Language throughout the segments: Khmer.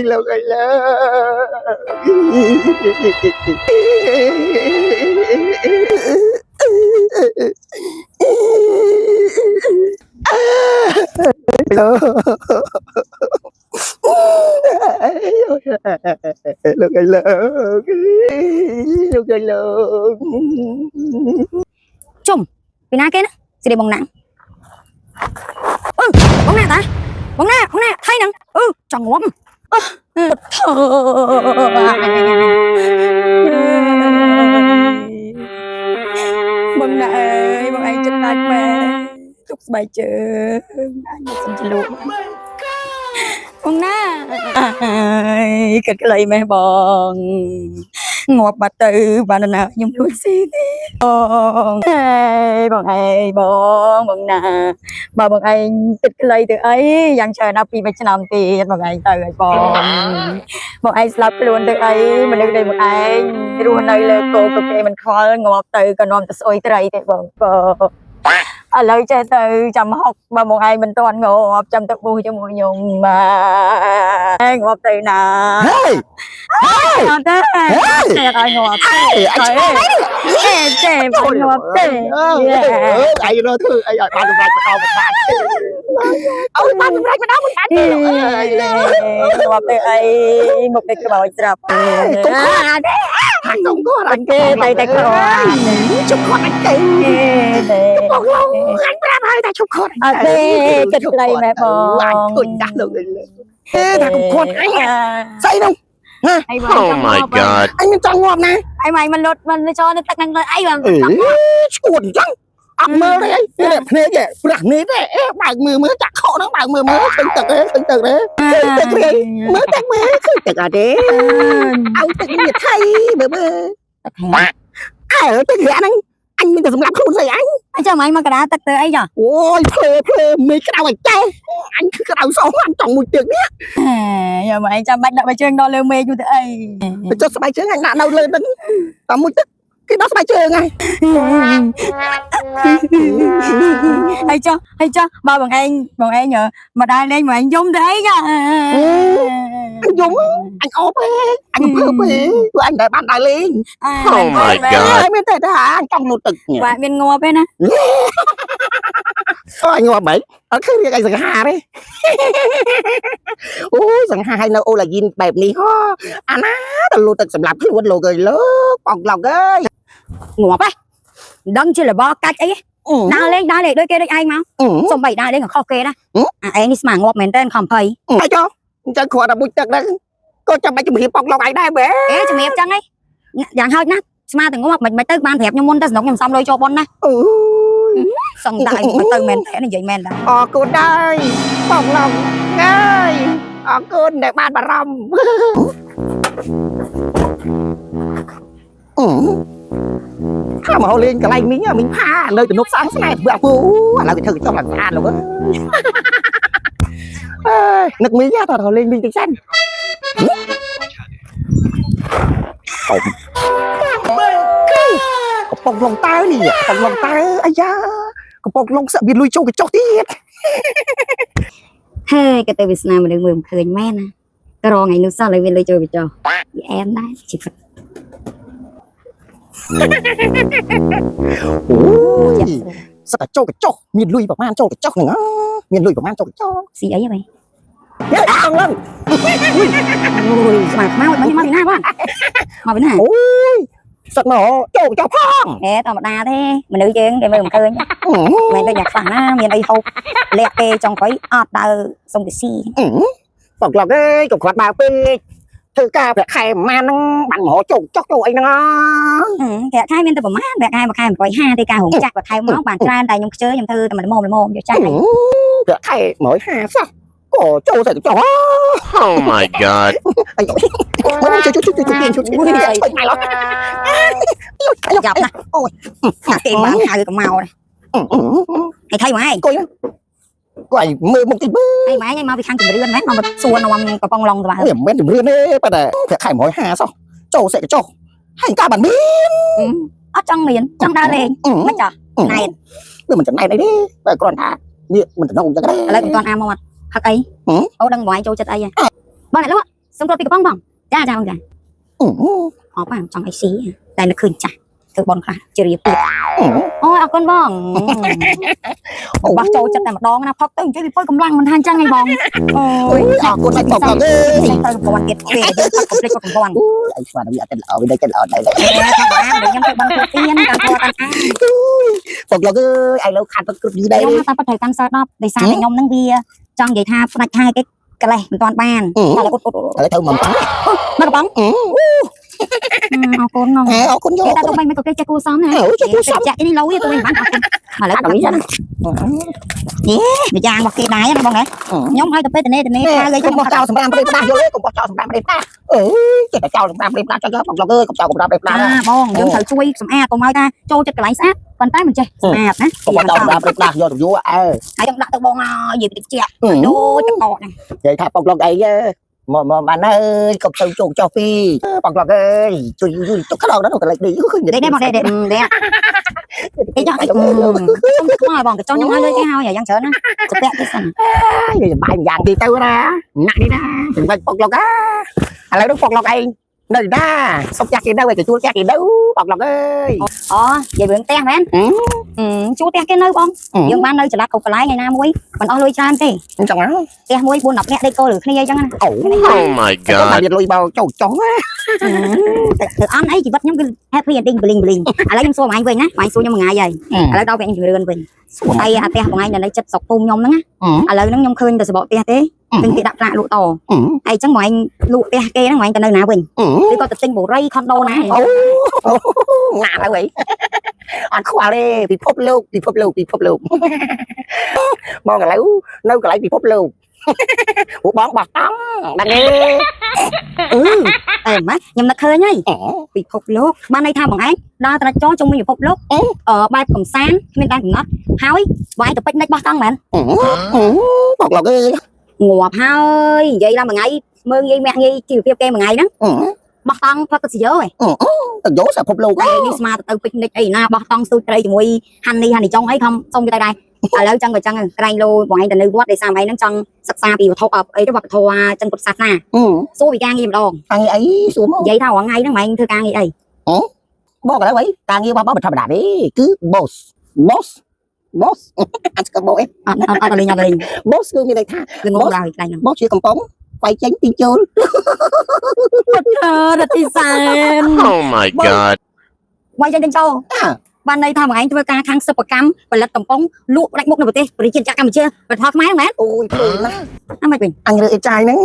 លោកអើយលោកលោកអើយលោកលោកអើយលោក ជុំពីណាគេណាស្រីបងណាំងអឺបងណាតាបងណាបងណាថៃហ្នឹងអឺចង់ងាប់អឺថបងណាអើយបងឯងចិត្តដាច់មែនទុកស្បែកជើងអញមកសុំចលក់បងណាអើយគិតខ្លីម៉េះបងងាប់បាត់ទៅបានណាខ្ញុំលួចស៊ីទេ បងអេបងឯងបងបងណាបើបងឯងទឹកខ្លីទៅអីយ៉ាងច្រើនណាស់ពី3ឆ្នាំទៀតបងឯងទៅហើយបងបងឯងស្លាប់ខ្លួនទៅអីមនុស្សដូចបងឯងរស់នៅលើគោកគេមិនខ្វល់ងាប់ទៅក៏នាំទៅស្អុយត្រីទេបងបងឥឡូវចេះទៅចាំហុកបើបងឯងមិនទាន់ងាប់ចាំទៅប៊ូជាមួយខ្ញុំបាទងាប់ទៅណា ហេ អត់ទេតែឲ្យងាប់ទេ អញឆ្ងល់ ទេទេបងងាប់ទេ អើយឯងរកធ្វើអីឲ្យបានសម្រេចម្ដងមិនបានឲ្យបានសម្រេចម្ដងមិនបានទេអើយលើ ងាប់ទៅអីមុខនេះក្បោចស្រាប់ កុំខត់ហាក់កុំគាត់អញ គេទៅតែគ្រាន់ ជប់គាត់អញទៅ ទេ បងលោកអញប្រាប់ហើយថាជប់គាត់ អត់ទេគិតខ្លីម៉ែបង អញឃើញដាស់លោកអើយទេថាកុំគាត់អញស្អីនោះ អីបង Oh my god. អញមិនចង់ងាប់ណា អីមកមិនលត់មិនចូលនៅទឹកហ្នឹងទៅអីបង អេឈួតអញ្ចឹងអត់មើលទេអីនេះភ្នែកប្រាស់នេះទេអេបើកមើលមើលចាក់ខកហ្នឹងបើកមើលមើលឃើញទឹកទេឃើញទឹកទេឃើញទឹកទេមើលទឹកមើលឃើញទឹកអត់ទេឲ្យទឹកនេះថៃមើលមើលអើទឹករាក់ហ្នឹងអញមានតែសម្រាប់ខ្លួនស្អីអញ អញ្ចឹងមកមកកដាទឹកទៅអីចា អូយភ្លេភ្លេមេក្តៅឲ្យចេះអញគឺក្តៅសោះអញចង់មួយទឹកនេះ យកមកឯងចាំបាច់ដាក់បាយជើងដល់លើមេឃយូរទៅអី ទៅចុះស្បែកជើងអញដាក់នៅលើហ្នឹងតែមួយទឹកគេដោះស្បែកជើងហើយ ហើយចុះហើយចុះបើបងឯងបងឯងមកដើរលេងបងឯងយំទៅអីចា អញយំអញអបឯងអញភើបឯងព្រោះអញតែបានដើរលេង Oh my god. ហើយមានតែថាអញចង់លូតទឹកនេះ បាទមានងាប់ទេណា អញងាប់ហ្មងអត់ឃើញរៀងអីសង្ហាទេអូយសង្ហាឲ្យនៅអូឡាយីនបែបនេះហ៎អាណាទៅលូតទឹកសម្រាប់ខ្លួនលោកអើយលោកបងឡុកអើយ ងាប់ហ៎មិនដឹងជារបកាច់អីដើរលេងដើរលេងដូចគេដូចឯងមកសំបីដើរលេងក៏ខុសគេដែរអាឯងនេះស្មាងាប់មែនតើខំភ័យ អីចុះអញ្ចឹងគ្រាន់តែមួយទឹកហ្នឹងក៏ចាំបាច់ជំរាបបងឡុកឯងដែរបែ អេជំរាបចឹងឯងយ៉ាងហោចណាស់ស្មាតែងាប់មិនមិនទៅបានប្រាប់ខ្ញុំមុនទៅសំណុកខ្ញុំសំលុយចូលប៉ុនណា អូយ សង្ដៅមិនទៅមែនតើនិយាយមែនតា អរគុណហើយបងឡុងអើយអរគុណដែលបានបារម្ភអឺខាមកលេងកន្លែងមីងមីងផានៅទំនប់សាងស្នេហ៍ធ្វើអាពូឥឡូវគេធ្វើកញ្ចុះឡើងស្អាតលោកអើយអើយនឹកមីងតើលេងមីងតិចសិនកំប៉ុងលងតើនេះកំប៉ុងលងតើអាយ៉ាកំប៉ុងលងសក់វាលុយចូលកញ្ចុះទៀត ហេក៏ទៅវាសនាមនុស្សមើលមិនឃើញមែនណាទៅរងថ្ងៃនោះសោះឡើយវាលុយចូលកញ្ចុះវាអែមដែរជីវិត អូយសត្វតែចូលកញ្ចុះមានលុយប្រហែលចូលកញ្ចុះហ្នឹងមានលុយប្រហែលចូលកញ្ចុះ ស៊ីអីហ៎បែ ហេអងឡើង អូយស្មាខ្មៅមកពីណាបងមកពីណា អូយសត្វមកចូលកញ្ចុះផង ហេធម្មតាទេមនុស្សយើងគេមើលមិនឃើញ មែនដូចអ្នកខ្លះណាមានអីហូបលាក់គេចុងក្រោយអត់ដើរសុំគេស៊ី បងក្លុកអើយកុំគ្រាន់បើពេកធ្វើការប្រាក់ខែប្រហែលហ្នឹងបានមកចូលចុះចូលអីហ្នឹង ប្រាក់ខែមានតែប្រហែលប្រាក់ខែមួយខែ150ទេការរោងចក្រមួយខែមកបានច្រើនតែខ្ញុំខ្ជិលខ្ញុំធ្វើតែមួយល្មមល្មមយកចាស់ ប្រាក់ខែ150សោះក៏ចូលតែចុះ Oh my god. អីមកជួយជួយជួយជួយជួយជួយជួយម៉ែឡោ ចាប់ណាអូយណាគេបានហៅក៏មកដែរហើយថៃមកឯង គួយគាត់មើលមុខទីមើល ឯងមកឯងមកពីខាងជំរឿនមែនមកសួរនាំកំប៉ុងឡុងទៅបាទ មិនមែនជំរឿនទេប៉ុន្តែប្រាក់ខែ150សោះចូលសេកចុះហើយការបានមាន អត់ចង់មានចង់ដើរលេងមិនចោះណែន វាមិនចំណែនអីទេតែគ្រាន់ថាវាមិនតំណងចឹងទេ ឥឡូវមិនទាន់អាមាត់ផឹកអីអូដឹងបងឯងចូលចិត្តអីហ៎បងអ្នកលក់សុំគ្រាប់ពីកំប៉ុងបងចាចាបងចាអបចង់អីស៊ីតែនឹកឃើញចាស់ធ្វើបនខ្លះជារៀបទៀតអូយអរគុណបងបោះចូលចិត្តតែម្ដងណាផឹកទៅអញ្ចឹងវាពុយកម្លាំងមិនថាអញ្ចឹងឯងបងអូយ អរគុណណាស់បងអើយ ទៅប្រព័ន្ធទៀតគេយើងផឹកកុំភ្លេចប្រព័ន្ធ អីស្មានវាអត់ចិត្តល្អវានៅចិត្តល្អដែរ ធម្មតាខ្ញុំទៅបន់គ្រប់ទៀនតាមធម៌តាមអា បងលោកអើយឯឡូវខាត់គ្រប់យូរដែរ ខ្ញុំតាមពិតត្រូវកាន់សើ10ដោយសារតែខ្ញុំនឹងវាចង់និយាយថាផ្ដាច់ខែគេក្លេះមិនទាន់បានតែអ៊ុតអ៊ុត ឥឡូវទៅមកប៉ា មកកំប៉ុងអរគុណង អរគុណយក តែទៅមិនក៏គេចេះគួសមណា ចេះគួសម ចាក់នេះលយទៅវិញបានអរគុណឥឡូវ ដល់នេះណា នេះម្យ៉ាងរបស់គេដែរណាបងណាខ្ញុំឲ្យទៅពេលតនេតនេផាលើ កុំបោះចោលសម្រាមព្រៃផ្ដាស់យល់ទេកុំបោះចោលសម្រាមព្រៃផ្ដាស់អើយចេះតែចោលសម្រាមព្រៃផ្ដាស់ចុះបងលោកអើយកុំចោលសម្រាមព្រៃផ្ដាស់ បងយើងត្រូវជួយសម្អាតកុំឲ្យថាចូលចិត្តកន្លែងស្អាតប៉ុន្តែមិនចេះសម្អាតណា កុំបោះចោលសម្រាមព្រៃផ្ដាស់យកទៅយូរអើ ហើយខ្ញុំដាក់ទៅបងឲ្យនិយាយតិចដូចតកហ្នឹង និយាយថាបងលោកអីមកមកបានអើយកុំទៅជោគចោះពីបងលោកអើយជួយជួយទុកខ្លោងដល់កន្លែងនេះឃើញ ដេកដេកមកដេកដេកដេកអីចុះខ្ញុំខ្វល់បងកញ្ចុះខ្ញុំឲ្យលុយគេហើយយ៉ាងច្រើនណាជពាក់គេសិន យបាយយ៉ាងទីទៅណាណាក់នេះណាចំណុចបងលោកអាឥឡូវនោះបងលោកឯងនៅណាសុំចាស់គេនៅឯគេជួលចាស់គេនៅបងលោកអើយ អូនិយាយរឿងផ្ទះមែនជួលផ្ទះគេនៅបងយើងបាននៅចល័តគ្រប់កន្លែងថ្ងៃណាមួយមិនអស់លុយច្រើនទេ អញ្ចឹងណា ផ្ទះមួយ4 10នាក់ដេកគោឬគ្នាអញ្ចឹងណា អូ Oh my តែ god. មានលុយបោចូលចុះណា ទៅអន់អីជីវិតខ្ញុំគឺ happy ending បលីងបលីងឥឡូវខ្ញុំសួរបងឯងវិញណាបងឯងសួរខ្ញុំមួយថ្ងៃហើយឥឡូវដល់វគ្គខ្ញុំជំរឿនវិញហើយអាផ្ទះបងឯងនៅចិត្តស្រុកភូមិខ្ញុំហ្នឹងណាឥឡូវហ្នឹងខ្ញុំឃើញតែសបកផ្ទះទេឃើញគេដាក់ផ្លាកលក់តហើយអញ្ចឹងបងឯងលក់ផ្ទះគេហ្នឹងបងឯងទៅនៅណាវិញឬក៏ទៅទិញបុរីខុនដូណា អូងាទៅអីអត់ខ្វល់ទេពិភពលោកពិភពលោកពិភពលោកបងឥឡូវនៅកន្លែងពិភពលោកពួកបងបោះតង់ដឹងទេ អឺអេម៉េចខ្ញុំនឹកឃើញហើយពិភពលោកបានន័យថាបងឯងដើរត្រាច់ចរជុំវិញពិភពលោកអឺបែបកំសាន្តគ្មានដែនកំណត់ហើយបងឯងទៅពេចនិចបោះតង់មែន បងលោកអើយ ងាប់ហើយនិយាយឡើងមួយថ្ងៃមើងងាយមាក់ងាយជីវភាពគេមួយថ្ងៃហ្នឹងបោះតង់ផឹកទឹកស៊ីយោឯង ទៅយកពិភពលោក តែនេះស្មាទៅពិកនិចអីណាបោះតង់ស្ទូចត្រីជាមួយហាន់នេះហាន់នេះចុងអីខំសុំគេទៅដែរឥឡូវចឹងក៏ចឹងក្រែងលោបងឯងទៅនៅវត្តដោយសារបងឯងហ្នឹងចង់សិក្សាពីវត្ថុអីទៅវប្បធម៌ចិនពុទ្ធសាសនាសួរពីការងារម្ដង អីអីសួរមក និយាយថារាល់ថ្ងៃហ្នឹងបងឯងធ្វើការងារអី បងឥឡូវអីការងាររបស់បងមិនធម្មតាទេគឺ boss boss boss អត់ស្គាល់ boss អី អត់អត់អត់លេងអត់លេង boss គឺមានន័យថា វាងងឡើយកន្លែងហ្នឹង boss ជាកំប៉ុងវាយចេញទីចូល រទីសែន Oh my god. វាយចេញចូលបានន័យថាបងឯងធ្វើការខាងសិប្បកម្មផលិតកំប៉ុងលក់ផ្ដាច់មុខនៅប្រទេសប្រជាជាតិកម្ពុជាប្រទេសខ្មែរមែន អូយភ្លើណាស់ អាមិនវិញ អញរើអីចាយហ្នឹង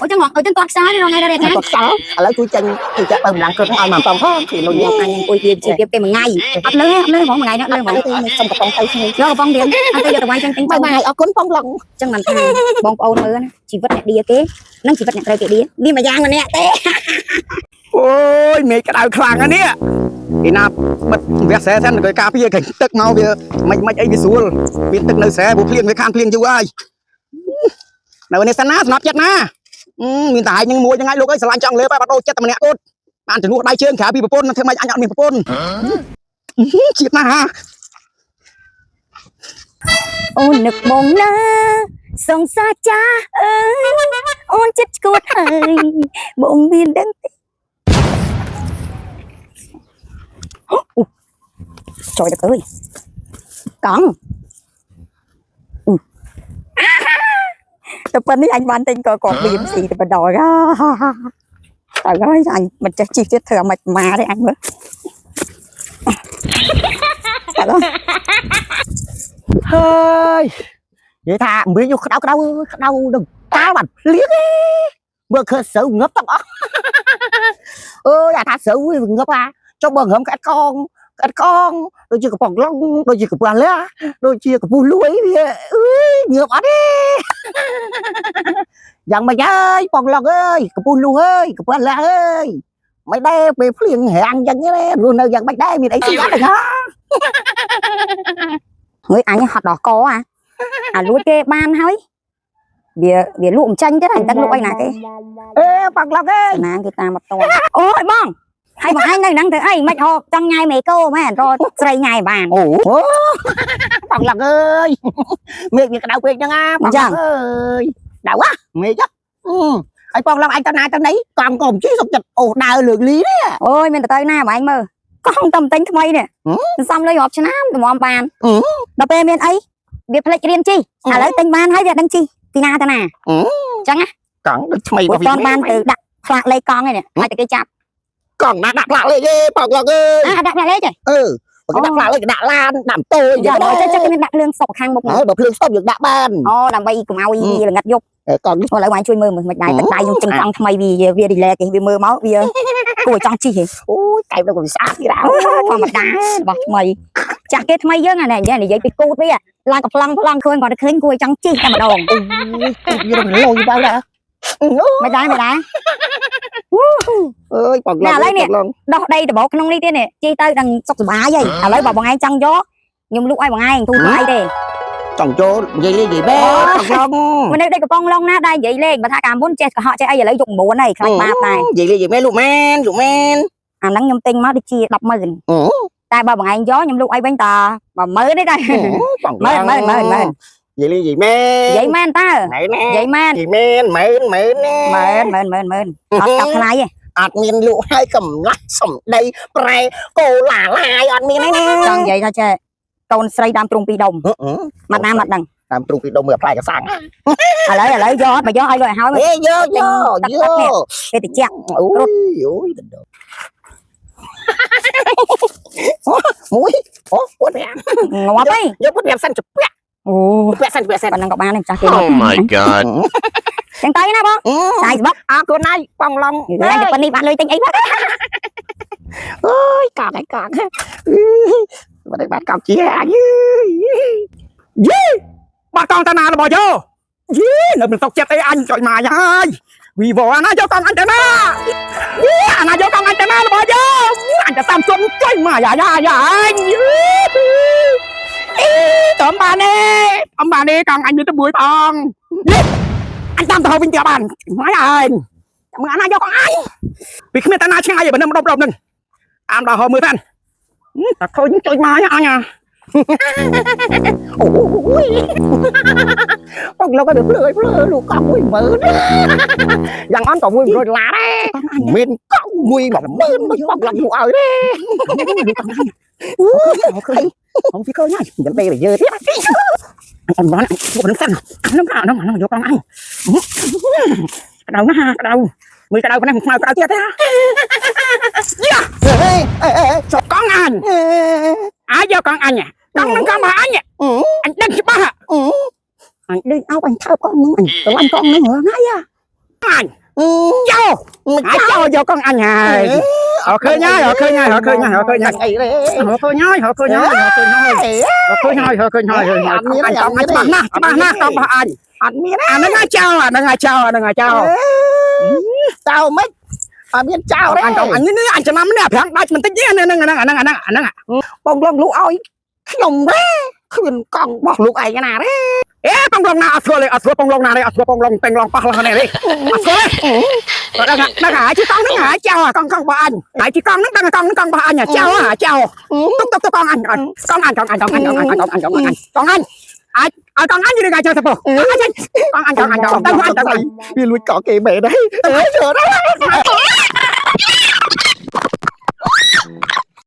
អូចឹងអូចឹងគាត់ខ្សែរងថ្ងៃរថ្ងៃ គាត់ខ្សោឥឡូវជួយចេញជួយចាក់បើកម្លាំងគ្រប់ឲ្យមកប៉ងផងគឺលុយ យកអញអង្គុយវាជីវភាពគេមួយថ្ងៃអត់លើអត់លើហ្មងមួយថ្ងៃនេះអត់លើហ្មង សុំកំប៉ុងទៅគ្នា យកកំប៉ុងទៀតអត់ទៅយកទៅវាយចឹងទិញ បាយបាយអរគុណប៉ងឡុង ចឹងមិនថាបងប្អូនមើលណាជីវិតអ្នកឌៀគេនិងជីវិតអ្នកត្រូវគេឌៀមានមួយយ៉ាងម្នាក់ទេ អូយមេឃក្តៅខ្លាំងណាស់នេះឯណាបិទវះស្រែសិនគេការពារគេទឹកមកវាមិនមិនអីវាស្រួលមានទឹកនៅស្រែព្រោះភ្លៀងវាខានភ្លៀងយូរហើយនៅនេះសិនណាស្នប់ចិត្តណាមានតែឯងនឹងមួយហ្នឹងហើយលោកអើយស្រឡាញ់ចង់លើបែបអត់ដូរចិត្តតែម្នាក់គត់បានជំនួសដៃជើងក្រៅពីប្រពន្ធធ្វើម៉េចអញអត់មានប្រពន្ធជាតិណាស់ហា អូននឹកបងណាសង្សារចាស់អើយអូនចិត្តឈួតហើយបងមានដឹងទេចូលទៅអើយកង់តែប៉ុណ្នេះអញបានទិញក៏គាត់ BMC ទៅបណ្ដោយទៅហើយអញមិនចេះជិះទៀតធ្វើឲ្យមិនមកទេអញមើលទៅ ហើយនិយាយថាមានយកក្តៅក្តៅក្តៅនឹងតាបាត់ភ្លៀងទេមើលឃើញស្រូវងឹបទាំងអស់អើយអាថាស្រូវវាងឹបអាចុះបើងឹមក្អិតកងក្អិតកងដូចជាកំប៉ុងឡុងដូចជាកំពះលះដូចជាកំពុះលួយវាអើយងើបអត់ទេយ៉ាងម៉េចហើយបងឡុងអើយកំពុះលួយអើយកំពះលះអើយមិនដែរពេលភ្លៀងរាំងយ៉ាងនេះរស់នៅយ៉ាងម៉េចដែរមានអីស្អាតទេហ៎ ហើយអញហត់ដល់កអាអាលួចគេបានហើយវាវាលក់មិនចាញ់ទេអញដឹងលក់អីណាគេ អេបងឡុងអើយ ណាគេតាមមកតអូយបង ហើយបងឯងនៅហ្នឹងធ្វើអីមិនហកចង់ញ៉ាយមេកោមែនរកស្រីញ៉ាយបាន អូបងឡងអើយមេឃវាក្តៅពេកហ្នឹងណាបងឡងអើយដៅហ៎មេឃហើយបងឡងអញទៅណាទៅណីកង់ក៏មិនជិះសុកចិត្តអូដើរលើកលីនេះ អូយមានទៅណាបងឯងមើលកង់តំទិញថ្មីនេះសំលុយរាប់ឆ្នាំតម្រាំបានដល់ពេលមានអីវាផ្លេចរៀនជិះឥឡូវទិញបានហើយវាដឹងជិះពីណាទៅណាអញ្ចឹងណា កង់ដូចថ្មី ព្រោះតបានទៅដាក់ផ្លាកលេខកង់ឯនេះឲ្យតែគេចាប់ កង់ណាដាក់ផ្លាកលេខទេបងឡងអើយ អាដាក់ផ្លាកលេខទេ អឺបើគេដាក់ផ្លាកលេខគេដាក់ឡានដាក់ម៉ូតូអី យ៉ា ចឹង ដល់ចេះគេមានដាក់ភ្លើងសុកខាងមុខ ហើយបើភ្លើងស្តុបយើងដាក់បាន អូដើម្បីកុំឲ្យវាល្ងិតយប់ កង់ ឥឡូវបងជួយមើលមើលមិនដែរទឹកដៃខ្ញុំចិញ្ចង់ថ្មីវាវា relax គេវាមើលមកវាគួរចង់ជិះហ៎ អូយកែបដល់ក៏ស្អាតទៀត ធម្មតារបស់ថ្មីចាស់គេថ្មីយើងអានេះនិយាយពីគូតវាឡើងកំប្លង់ប្លង់ឃើញគាត់ឃើញគួរចង់ជិះតែម្ដង អូយវារំលយបើដែរ មិនដែរមិនដែរ អើយបងឡង ដោះដីដបោក្នុងនេះទៀតនេះជិះទៅដល់សុខសប្បាយហើយឥឡូវបើបងឯងចង់យកខ្ញុំលក់ឲ្យបងឯងទូថ្លៃទេ ចង់ចូលនិយាយលេងនិយាយបែបងឡង មនុស្សដូចកំប៉ុងឡងណាដែរនិយាយលេងបើថាកាលមុនចេះកុហកចេះអីឥឡូវយក9ហើយខ្លាចបាបដែរ និយាយលេងនិយាយមែនលក់មែនលក់មែន អាហ្នឹងខ្ញុំទិញមកដូចជា100000តែបើបងឯងយកខ្ញុំលក់ឲ្យវិញតា10000ទេដែរ បង ម៉ឺនម៉ឺនម៉ឺនម៉ឺន និយាយលេងនិយាយមែន និយាយមែនតើ ណែណា និយាយមែន និយាយមែនម៉ឺនម៉ឺនណា ម៉ឺនម៉ឺនម៉ឺនម៉ឺនអត់កាប់ថ្លៃទេ អត់មានលក់ឲ្យកំឡាស់សំដីប្រែកូឡាឡាយអត់មានទេណា ចង់និយាយថាចេះកូនស្រីដើមទ្រូងពីរដុំមកណាមកដឹង តាមទ្រូងពីដុំមើលផ្លែកសាំង ឥឡូវឥឡូវយកអត់មកយកឲ្យលុយឲ្យហើយ អេយកយកយក គេតិច អូយអូយដណ្ដមួយអូពុត ងាប់ហី យកពុត5សិនជពាក់ អូ ពាក់សិនពាក់សិន ប៉ុណ្ណឹងក៏បានដែរចាស់គេ Oh my god. ចឹងទៅណាបងចាយស្បុក អរគុណហើយបងឡង តែប៉ុណ្នេះបានលុយទិញអីបាទ អូយកកហើយកកបាត់បាត់កោជាអញ យីបាត់កង់តាណារបស់យោយីនៅមិនសុកចិត្តអីអញចុចមកហើយវីវអាណាយកកង់អញតាណាយីអាណាយកកង់អញតាណារបស់យោអញទៅតាមសុំចុចមកយ៉ាយ៉ាយ៉ាអញអីតំបានទេអំបានទេកង់អញមានតែមួយផងយីអញតាមទៅវិញទៀតបានមកអញមើលអាណាយកកង់អញពីគ្មានតាណាឆ្ងាយឯងមិនដប់ដប់នឹងតាមដល់ហៅមើលតាតែខូចចុចមកអញអា អូយបងឡងក៏ភ្លើភ្លើលូកង់មួយម៉ឺនយ៉ាងអន់ក៏មួយ100ដុល្លារដែរមានកង់មួយ10000ដូចបងឡងលក់ឲ្យទេ ឃើញผมพี่เคยง่าย យ៉ាងទេយើទៀត អញបានពួកនឹងសិនអានោះអានោះអានោះយកកង់អញក្តៅណាស់ក្តៅមើលក្តៅប៉ុណ្ណេះខ្មៅក្តៅទៀតទេ អេអេអេ ចុកកង់អញអាចយកកង់អញកង់នឹងកង់របស់អញអញដឹងច្បាស់ អញដេកអោបអញថើបកង់នឹងអញស្រឡាញ់កង់នឹងរាល់ថ្ងៃ អញយកអាចយកយកកង់អញហើយអរឃើញហើយអរឃើញហើយអរឃើញហើយអរឃើញហើយ អីទេ អរឃើញហើយអរឃើញហើយអរឃើញហើយអរឃើញហើយអរឃើញហើយអញកង់អញច្បាស់ណាស់ច្បាស់ណាស់កង់របស់អញ អត់មាន អានឹងអាចោអានឹងអាចោអានឹងអាចោ ចៅមិនអត់មានចៅទេ អញកង់អញនេះអញចំណាំនេះប្រាំងដាច់បន្តិចនេះហ្នឹងហ្នឹងហ្នឹងហ្នឹងហ្នឹង បងឡងលក់ឲ្យខ្ញុំទេគ្មានកង់របស់លោកឯងណាទេ អេបងឡងណាអត់ស្គាល់ទេអត់ស្គាល់បងឡងណាទេអត់ស្គាល់បងឡងតែងឡងប៉ះឡងនេះទេអត់ស្គាល់ទេដឹងដឹងហើយជីកង់ហ្នឹងហើយចៅកង់កង់របស់អញហើយជីកង់ហ្នឹងដឹងកង់ហ្នឹងកង់របស់អញចៅចៅទុកទុកទុកកង់អញកង់អញកង់អញកង់អញកង់អញកង់អញកង់អញកង់អញអាចឲ្យកង់អញឬកចៅសពោកង់អញកង់អញកង់អញកង់អញ វាលួចកង់គេមែនទេអើយ